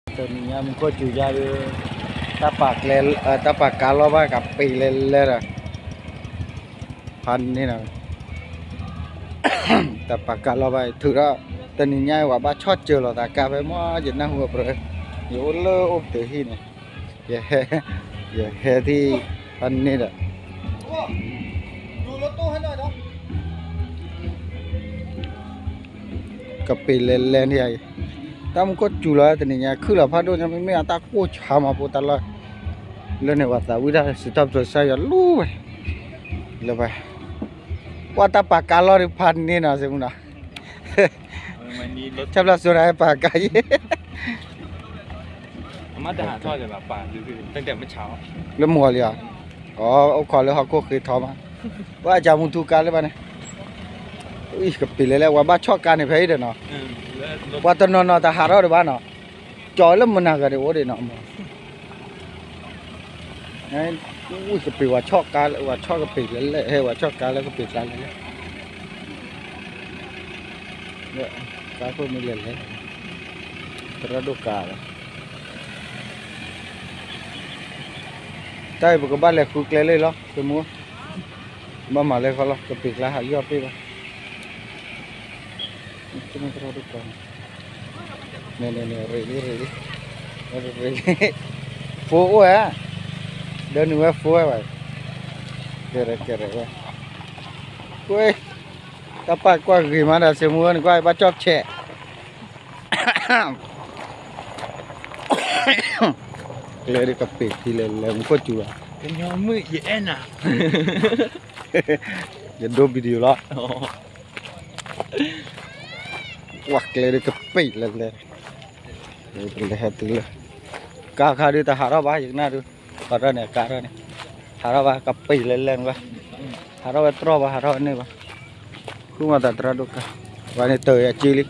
တနံၤညါမူခိၣ်စူၤယါဒီး တၢ်ပာ်ကျဲ တၢ်ပာ်ကါလီၢ်ဘၣ်ကပ့ၤလဲၤလဲၤဒီး ဖးန့ၢ်နီၤ တၢ်ပာ်ကါလီၢ်ဘၣ် ထုးထီၣ် တနံၤညါအံၤ ပှၤဘၣ်ဆီၣ်စၢၤလိာ်သးကါဖဲမ့ၢ် ယနၢ်ဟူအပြၢ ယအိၣ်လၢအိၣ်ပတုာ်ဟံၣ်န့ၣ် ယဟဲ ယဟဲထံၣ် ဖးန့ၢ်ဒီး ကပ့ၤလဲၤလဲၤန့ၣ် တၢ်မူခိၣ်စူၤလီၤ တနံၤညါခုၣ်လီၤဖးဒိၣ်ညါ မ့မ့ၢ်အတၢ်ကိၢ်ဆါမးဖိတၢ်လီၢ် လၢန့ၣ် ပှၤသးဝံၣ်တၢ် စံးထီၣ်ပတြၢၤစၢ်ယွၤလူၤဝဲ လၢပှၤ ပှၤတၢ်ပာ်ကါလီၢ်ဒီးဖးန့ၢ်နီၤ စ့မူနီၤ ဆၣ်ဖျါစိၤတၢ်ပာ်ကါယဲ လၢမုၢ်ဂီၤလံဧါ အိၣ်ခိးလၢဟီၣ်ခိၣ်ဃ့ထီမး ပှၤအကၢမူထူကါလၢဘၣ်န့ၣ် ကပ့ၤလဲၤလဲၤ ပှၤဘၣ်ဆီၣ်ကါန့ၣ်ဖဲအံၤဒီးနီၤ ပှၤတနီၤနီၤတဟးထီၣ်ဒံးဘၣ်နီၤ ကၠီလၢမုၢ်နၤဂၤဒံးအိၣ်ဒံးနီၤ ကပ့ၤဝဲဆီၣ်ကါ ဝဲဆီၣ်ကပ့ၤလဲၤလဲၤ ဟဲဝဲဆီၣ်ကါလၢကပ့ၤကျါလဲၤလဲၤ ကါခိၣ်မ့ၢ်လဲၤလဲၤ သရၣ်ဒိၣ်ကါလီၤ တၢ်အံၤ ပကဘၣ်လဲၤဃုကျဲလၢလီၤ ကမူ ဘၣ်မၤလၢခီလီၤ ကပ့ၤကျါဟးယီၢ်ပ့ၢ်ဘၣ် သရၣ်ဒိၣ်ကါ န့ၣ်န့ၣ်န့ၣ် ရ့းလံ ရ့းလံ ရ့းလံ ဖိအိၣ်ဧါ ဒီးနုာ်ဝဲဖိဝဲဘၣ် ကဲရဲၣ်ကဲရဲၣ်ဝဲ ကွဲ တၢ်ပာ်ကွၢ်ဂ့ၤမးဒီး စ့မူနကွၢ် ဘၣ်ကၠီၣ်ဆဲး ကျဲဒ်ကပ့ၤထံလဲၤလဲၤ မူခိၣ်စူၤလီၤ ကညီမုၣ်ယအဲၣ်နၤ ယဒိ video လီၤ ကွၢ်ကျဲဒ်ကပ့ၤလဲၤလဲၤ ပလဲၤဟဲတုၤလၢ ကါခါဒ်တဟးထီၣ်ဘၣ် ယကနၣ်ဒ် ပှၤထီၣ်န့ၣ် ကါထီၣ်န့ၣ် ဟးထီၣ်ဘၣ် ကပ့ၤလဲၤလဲၤနကွၢ် ဟးထီၣ်ဝဲတြီၢ်ဘၣ် ဟးထီၣ်ဝဲန့ၢ်ဘၣ် ဃုမၤသးသရၣ်ဒိၣ်ကါ ပှၤန့ၣ်တၢ်အက့လံ ဝ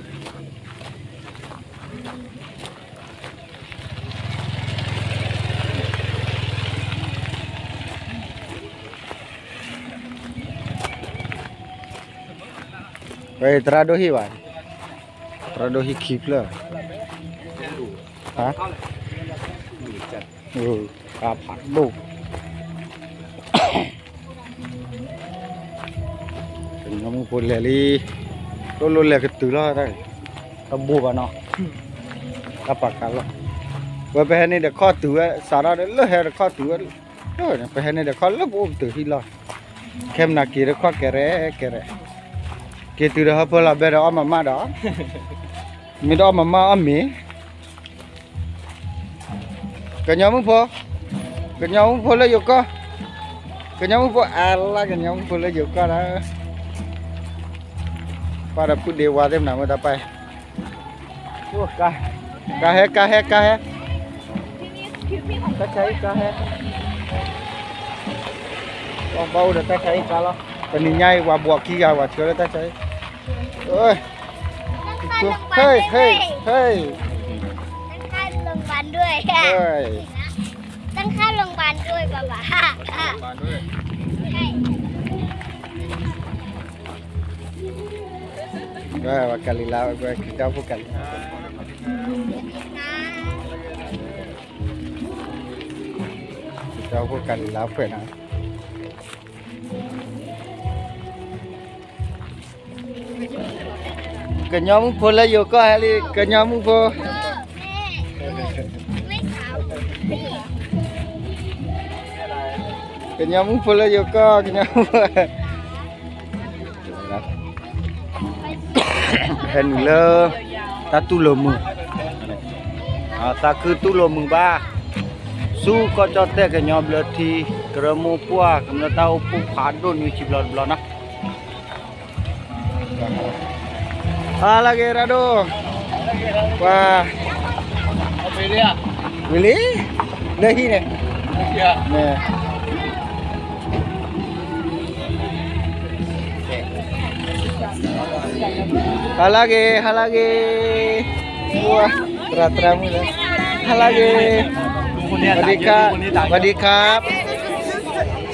ဲသရၣ်ဒိၣ်ဟံၣ်ဘၣ် သရၣ်ဒိၣ်ဟံၣ်ခံဖျၢၣ် ဟါ ကါဖးဒိၣ် ကညီမုၣ်ဖိလဲၤလံ တလိၣ်လဲၤကတုၤလီၤ တၢ်ဘိးဘၣ်နီၤ တၢ်ပာ်ကါလီၢ် ဝဲပဟဲန့ၣ်ဒီးခီၣ်တုၤဝဲ စးထီၣ်ဒီးလၢဟဲဒီးခီၣ်တုၤဝဲ ပဟဲန့ၣ်ဒီးခီၣ်လၢပအိၣ်ပတုာ်ဟံၣ်လီၢ် ခဲမနၤက့ၤဒီးခီၣ်ကဲရဲၣ်ကဲရဲၣ် က့ၤတုၤဒီးဟီၣ်ဖၢလီၤဘဲဒီးအီၣ်မၤမၢ်ဒီး မ့ၢ်ဒီးအီၣ်မၤမၢ်အီၣ်မ့ၤ ကညီမုၣ်ဖိ ကညီမုၣ်ဖိလၢယိၤကီၢ် ကညီမုၣ်ဖိအါလၢကညီမုၣ်ဖိလၢယိၤကီၢ်လီၤ ပှၤဒီးဖုဒ့ဝါသ့ၣ်မနုၤမ့ၢ်တၢ်ပာ် ကါဟဲ ကါဟဲ ကါဟဲ တၢ်ဆါဟံၣ်ကါဟဲ ပှၤဘၣ်အိၣ်ဒီးတၢ်ဆါဟံၣ်ကါလီၤ တနံၤညါအံၤ ပှၤဘှီးခံဂၤ ပှၤဆှၢလၢတၢ်ဆါဟံၣ် ဟ့ၣ် ဟ့ၣ် ဟ့ၣ် ตั้งค่าลงพยาบาลด้วย ตั้งค่าโรงพยาบาลด้วย ป๊าป๊า ကဲ ပှၤကၤလံၤလါ ပှၤခရံာ်ဖိကၤလံၤလါ ခရံာ်ဖိကၤလံၤလါဖျဲးနီၤ ကညီမုၣ်ဖိလၢယိၤကီၢ်ဟဲလံ ကညီမုၣ်ဖိ ကညီမုၣ်ဖိလၢယိၤကီၢ် ကညီမုၣ်ဖိ ဟဲနုာ်လၢ တၢ်တူၢ်လိာ်မုာ် သးခုတူၢ်လိာ်မုာ်ဘၣ် ဆူကီၢ်ကၠီၣ်တဲၣ်ကညီဘျၢထံ ကရၢမိၢ်ပှၢ် ကမျၢၢ်တၢ်အိၣ်ဖှိၣ်ဖးဒိၣ်နွံဆံဘျီတဘျီနီၤ ဟါလၢဂ့ၤ ရၣ်ဒိၣ် ပှၤ ဝံၤလံ လၢဟံၣ်န့ၣ် ဟါလၢဂ့ၤ ဟါလၢဂ့ၤ သရၣ်သရၣ်မုၣ်လၢ ဟါလၢဂ့ၤ สวัสดีครับ สวัสดีครับ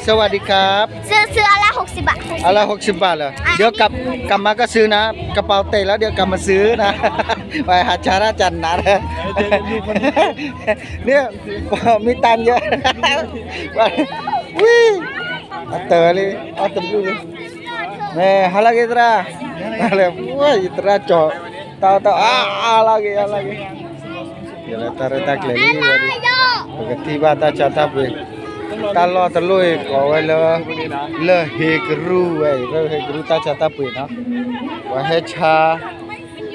สวัสดีครับ ซื้อ ซื้ออันละหกสิบบาท อันละหกสิบบาทเหรอ เดี๋ยวกลับ กลับมาก็ซื้อนะ กระเป๋าเตะแล้วเดี๋ยวกลับมาซื้อนะ ไปหาชาราจันนะ เนี่ย มีตังค์เยอะ วิ่ง အတၢ်ဝဲလံ အတဘျုးလံ မ့ၢ်ဟါလၢဂ့ၤသရၣ် ဟါလၢ ယသရၣ်ကၠီၤ တၢ်တၢ် အါ အါလၢဂ့ၤ အါလၢဂ့ၤ ယလဲၤတၢ်ရဲၣ်တၢ်ကျဲၤလံဝဲဒၣ် ပကထံၣ်ဘၣ်တၢ်ဆါတၢ်ပှ့ၤ တၢ်လီၢ်တလီၢ်အံၤကိးဝဲလၢ လၢၢ်ဟ့ကရူၢ်ဝဲအံၤ လၢၢ်ဟ့ကရူၢ်တၢ်ဆါတၢ်ပှ့ၤနီၤ ပှၤဟဲဆါ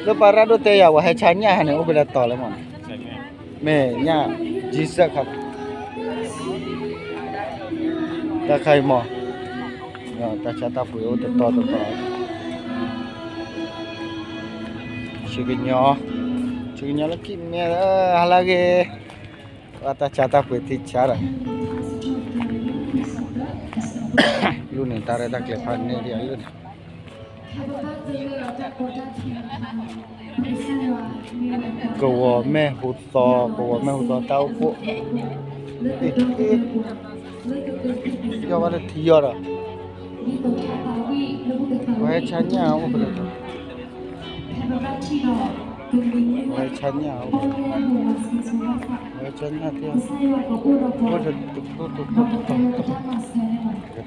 လၢပှၤရၣ်ဒိၣ်တဲယၤ ပှၤဟဲဆါညၣ်ဟဲန့ၣ် အိၣ်ဖဲလဲၣ်တီၤလၢမးနီၤ မ့ၢ်ညၣ် Jesus ခါ တၢ်ခါအံၤမး တၢ်ဆါတၢ်ပှ့ၤအိၣ်တတီၤတတီၤ ဆူကညီ ဆူကညီလၢခံမ့ၢ် ဟါလၢဂ့ၤ ဘၣ်တၢ်ဆါတၢ်ပှ့ၤထံဆါဒီး လၢန့ၣ် တၢ်ရဲၣ်တၢ်ကျဲၤဖးန့ၢ်ဒံးအလၢန့ၣ် ကဝီၤမဲၢ်ဟူသီ ကဝီၤမဲၢ်ဟူသီတၢ်အိၣ်ဖှိၣ် ယီၢ်ဘၣ်လၢထံယီၢ်ဒီး ပှၤဟဲဆါညၣ်အိၣ်ဖဲလဲၣ် ပှၤဟဲဆါညၣ်အိၣ်ဖဲလဲၣ် ပှၤဟဲဆါညၣ်သ့ အိၣ်တ ကထံၣ်ဘၣ် ထံၣ်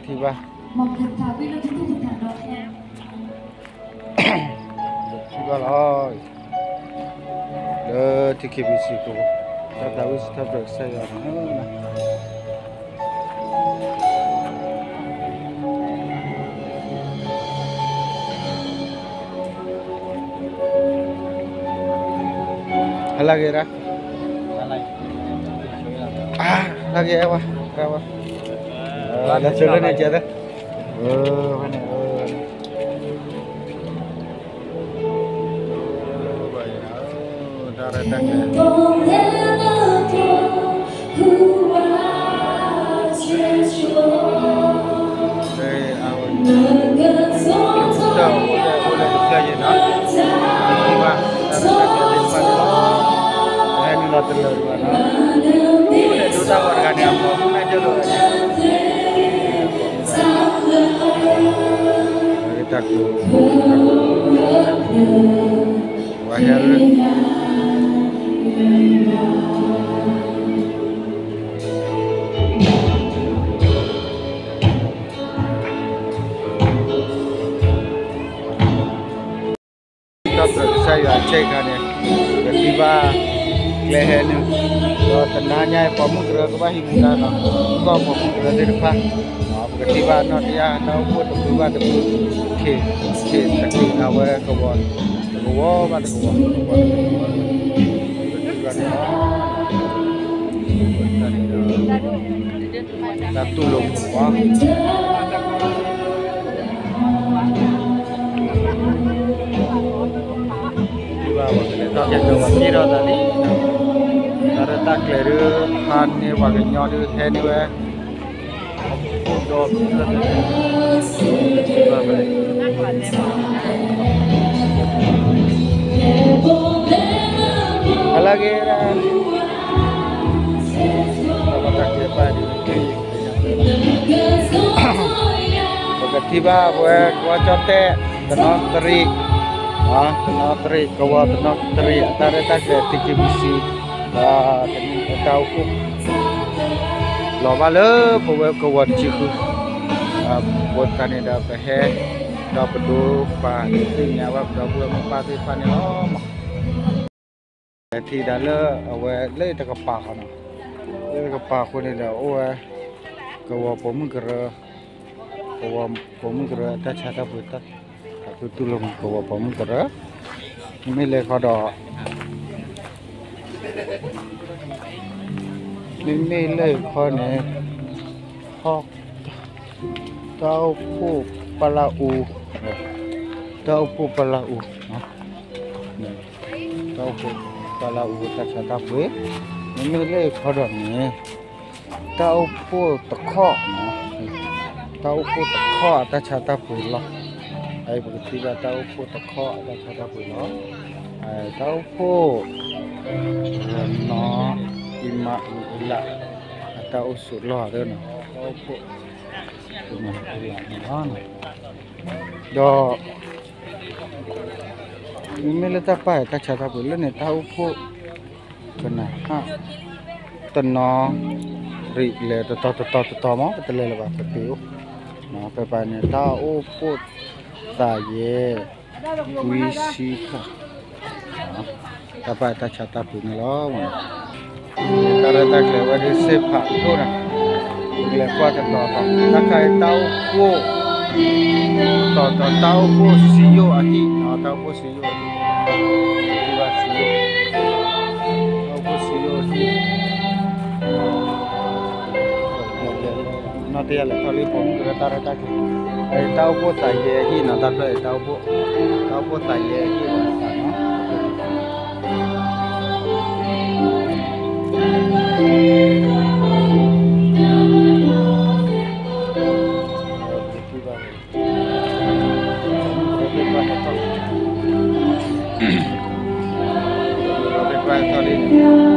ဘၣ်လီၤ လၢ ထံ KBC ကဝီၤ တၢ်သးဝံၣ်စံးထီၣ်ပတြၢၤကစၢ်ယွၤန့ၣ် ဟါလၢဂ့ၤဒၣ် ဟါလၢဂ့ၤ အဲဝဲ အဲဝဲ ဒီးဆိလၢန့ၣ်ကဲသၢ အဝဲန့ၣ် တၢ်ရဲၣ်တၢ်ကျဲၤ အဝဲ တၢ်အိၣ်ဖှိၣ်တဖျၢၣ်အံၤနီၤ ထံၣ်ဘၣ် တၢ်ရဲၣ်တၢ်ကျဲၤသ့ၣ်တဖၣ်န့ၣ်လီၤ ဟဲနုာ်လီၤတလၢာ်ဒံးဘၣ်နီၤ ဒိၣ်တၢ်ဂီၤတဂၤန့ၣ် အမၤမူနၢ်ကၢၢ်လိာ် တၢ်က ပှၤဟဲလၢ တၢ်ပၢၢ်ကစၢ်ယွၤအဆ့ၣ်ခါန့ၣ် ပထံၣ်ဘၣ် ကျဲဟဲနုာ် ဒီးတနၤညါအံၤ ပိာ်မုၣ်ကရၢကဘၣ်ဟံးမူဒါနီၤ ကီၢ်ပိာ်မုၣ်ကရၢသ့ၣ်တဖၣ် ပကထံၣ်ဘၣ်နီၢ်တယၢ် တၢ်အိၣ်ဖှိၣ်တဖုဘၣ်တဖု ခ့ၣ်ခ့ၣ်တခ့ၣ်အဝဲကဝီၤ တကဝီၤဘၣ်တကဝီၤ တၢ်တူၢ်လိာ်မုာ်မး ထံၣ်ဘၣ်ပှၤကလဲၤထီၣ်ကဲကဝီၤက့ၤထီၣ်သးလံ တၢ်ရဲၣ်တၢ်ကျဲၤဒုး ဖးန့ၢ်ပှၤကညီဒုး ဟဲန့ၢ်ဝဲ ဒီး ဟါလၢဂ့ၤဒၣ် တၢ်ဘၣ်တၢ်ကျဲၤဘၣ်ဒ် ပကထံၣ်ဘၣ်ပဝဲ ကဝီၤကၠီၣ်တဲၣ် တနီသရံး တနီသရံး ကဝီၤတနီသရံး အတၢ်ရဲၣ်တၢ်ကျဲၤ ထံက့ၤပူၤစံ ဒီးတၢ်အိၣ်ဖှိၣ် လီၤဘၣ်လၢပဝဲကဝီၤတဆံဃု ပဝဲတခါန့ၣ်ဒီးပဟဲ ဒီးပဒိပာ်သ့ၣ်ညါဘၣ်ပဒီပုၢ်ဝဲၢ်မိၢ်ပၢ်သ့ၣ်တဖၣ်န့ၣ်လီၤမး ထံၣ်ဒၣ်လၢအဝဲလၢတကပၤဃီနီၤ လၢတကပၤအဃိန့ၣ်ဒီးအိၣ်ဝဲ ကဝီၤပိာ်မုၣ်ကရၢ ကဝီၤပိာ်မုၣ်ကရၢတၢ်ဆါတၢ်ပှ့ၤ တၢ်ခူသူၣ်လိာ်မုာ်ကဝီၤပိာ်မုၣ်ကရၢ မ့မ့ၢ်လၢခီဒီး မ့မ့ၢ်လၢခီန့ၣ် ဟီ တၢ်အိၣ်ဖှိၣ်ပလၢအူ တၢ်အိၣ်ဖှိၣ်ပလၢအူ တၢ်အိၣ်ဖှိၣ်ပလၢအူတၢ်ဆါတၢ်ပှ့ၤ မ့မ့ၢ်လၢခီဒီးန့ၣ် တၢ်အိၣ်ဖှိၣ်တခီ တၢ်အိၣ်ဖှိၣ်တခီအတၢ်ဆါတၢ်ပှ့ၤလီၤ အအံၤပကထံၣ်ဘၣ်တၢ်အိၣ်ဖှိၣ်တခီအတၢ်ဆါတၢ်ပှ့ၤလီၤ တၢ်အိၣ်ဖှိၣ် နီၢ်အံမၤအူအ့လး အတၢ်အိၣ်ဆိးလီၢ်သ့ၣ်နီၤ တၢ်အိၣ်ဖှိၣ် ဒီး မ့မ့ၢ်လၢတၢ်ပာ်တၢ်ဆါတၢ်ပှ့ၤလၢန့ၣ် တၢ်အိၣ်ဖှိၣ် ကနၣ်ဟး တနီၤ ရံးလဲၤတတီၤတတီၤတတီၤမး ပတလဲၤလၢၤဘၣ် ပပ့ၤအိၣ် ပပာ်န့ၣ် တၢ်အိၣ်ဖှိၣ်သးယဲၢ် ဝံဆံခါ တၢ်ပာ်တၢ်ဆါတၢ်ပှ့ၤန့ၣ်လီၤ. တၢ်ရဲၣ်တၢ်ကျဲၤဝဲဒၣ်စ့ၢ်ဖးဒိၣ်နၤ, ပကလဲၤကွၢ်တတီၤတီၤ တၢ်ခါအံၤတၢ်အိၣ်ဖှိၣ် တီၤတီၤတၢ်အိၣ်ဖှိၣ်စံယိၣ်အဟံၣ်နီၤ, တၢ်အိၣ်ဖှိၣ်စံယိၣ်အဟံၣ်, စံယိၣ်, တၢ်အိၣ်ဖှိၣ်စံယိၣ်အဟံၣ် နီၢ်တယၢ်လဲၤထီၣ်လံ ပိာ်မုၣ်ကရၢတၢ်ရဲၣ်တၢ်ကျဲၤ, တၢ်အိၣ်ဖှိၣ်သးယဲၢ်အဟံၣ်နီၤ, တၢ်ဖျၢၣ်အံၤ တၢ်အိၣ်ဖှိၣ်, တၢ်အိၣ်ဖှိၣ်သးယဲၢ်အဟံၣ်နီၤ. လ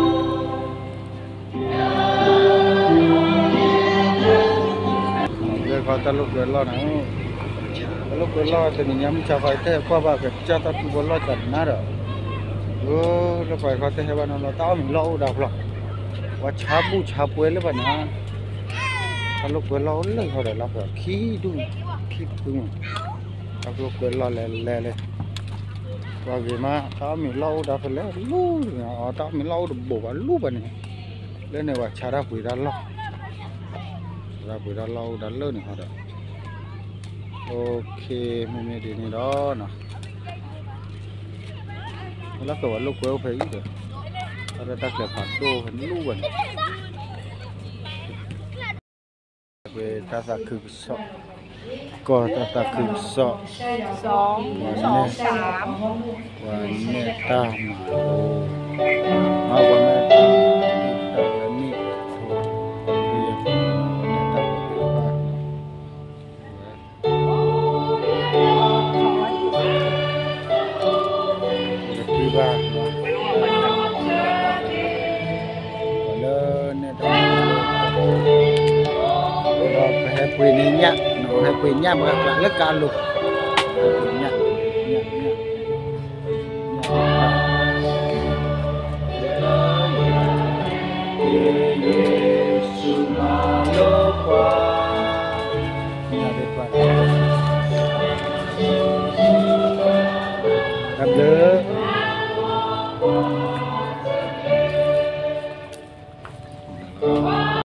ၢခီတၢ်လိာ်ကွဲလီၢ်န့ၣ်, တၢ်လိာ်ကွဲလီၢ်တနံၤညါ မုၢ်ဆါခီ တဟဲကွၢ်ဘၣ် ကစၢ်တၢ်ထူဘီလီၢ်ကနါဒီး, လၢပှၤခီတဟဲဘၣ်နီၤနီၤ တၢ်အီၣ်မ့ၤလီၢ်အိၣ်ဒၣ်ဖျီ, ပှၤဆါဘူၣ်ဆါပှဲၤလၢပှၤန့ၣ်, တၢ်လိာ်ကွဲလီၢ်အိၣ်လၢခီဒီး လၢပှၤခံဒူၣ် ခံဖုမး, တၢ်လိာ်ကွဲလီၢ်လဲၤလဲၤလဲၤ ပှၤဂ့ၤမး တၢ်အီၣ်မ့ၤလီၢ်အိၣ်ဒၣ်ဖဲလဲၣ်လူၤန့ၣ်, တၢ်အီၣ်မ့ၤလီၢ်အိၣ်တဘိးဘၣ်လူၤဘၣ်န့ၣ်, လၢန့ၣ်ပှၤဆါတၢ်ပှ့ၤတၢ်လီၢ်, ဆါတၢ်ပှ့ၤတၢ်လီၢ်အိၣ်ဒၣ်လၢန့ၣ်ခီဒီး, မ့မ့ၢ်ဒ်န့ၣ်ဒီး, လၢကဝီၤလိာ်ကွဲအိၣ်ဖဲအံၤဒီး, တၢ်ရဲၣ်တၢ်ကျဲၤဖးဒိၣ်ဖဲလူၤဘၣ်န့ၣ် ပတၢ်သးခုကစီၣ်, ကီၢ်တၢ်သးခုကစီၣ်, ပှၤနဲၣ်တၢ်မၤလိ, ပှၤနဲၣ်တၢ်မၤလိ, ပကထံၣ်ဘၣ်, ပှၤလၢနဲၣ်တၢ်မၤလိ, ဒီးပဟဲပှ့ၤန့ၢ်ညၣ်, ပဟဲပှ့ၤညၣ် ပှၤကျးလၢကါလိၤ, ပှၤညၣ်, ညၣ်, ညၣ်, ညၣ်, တၢ်ဘျုး